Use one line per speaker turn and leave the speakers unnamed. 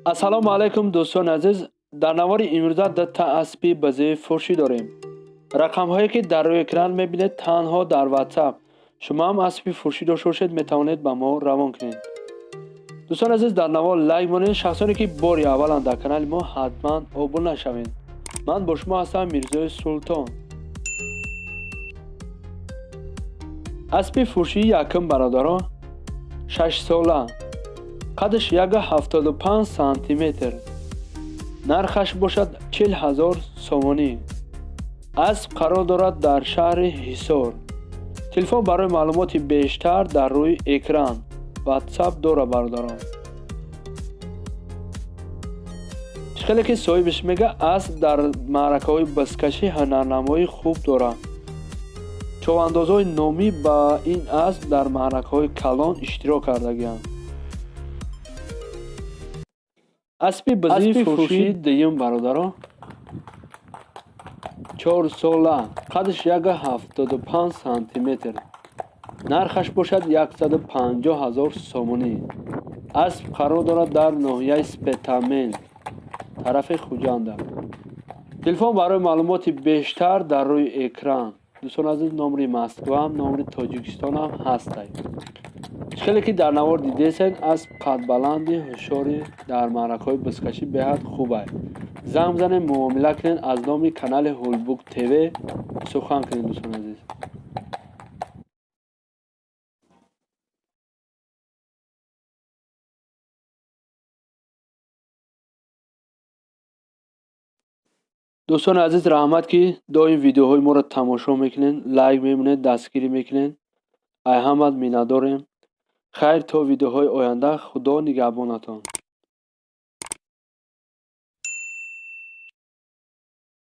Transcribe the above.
Ассалому алайкум, дӯстони азиз. Дар навори имрӯза дута аспи бизии фурӯшӣ дорем. Рақамҳое ки дар рӯи экран мебинед, танҳо дар WhatsApp. Шумо ҳам аспи фурӯшӣ дошта бошед, метавонед ба мо равон кунед. Дӯстони азиз, дар навор лайк монед. Шахсоне ки бори авваланд дар канали мо, ҳатман обуна шавед. Ман бо шумо ҳастам, Мирзои Султон. Аспи фурӯшии якум, бародаро, 6-сола, қадаш 1,75 сантиметр, нархаш бошад 40 000 сомонӣ. Асп қарор дорад дар шаҳри Ҳисор. Телефон барои маълумоти бештар дар рӯи экран, WhatsApp дора, бародарон. Чӣ хеле ки соҳибаш мега, асп дар маъракаҳои бизкашӣ ҳунарнамоии хуб дорад. Човандозҳои номӣ ба ин асп дар маъракаҳои калон иштирок кардагианд. Аспи бизии фурӯшии дуюм, бародаро, 4-сола, қадаш 1,75 сантиметр, нархаш бошад 150 000 сомонӣ. Асп қарор дорад дар ноҳияи Спитамен, тарафи Хуҷанда. Телефон барои маълумоти бештар дар рӯи экран. Дӯстони азиз, номери Москваам, номери Тоҷикистонам ҳастай. Чӣ хеле ки дар навор дидесен, асп қадбаланди ҳушёри, дар маъракаҳои бизкашӣ беҳад хубай. Занг бизанед, муомила кунед, аз номи канали Ҳулбук ТВ сухан кунед, дӯстони азиз. Дӯстони азиз, раҳмат, ки доим видеоҳои моро тамошо мекунед, лайк мемонед, дастгирӣ мекунед. Ай ҳамат миннатдорем. Хайр, то видеоҳои оянда, Худо нигаҳбонатон.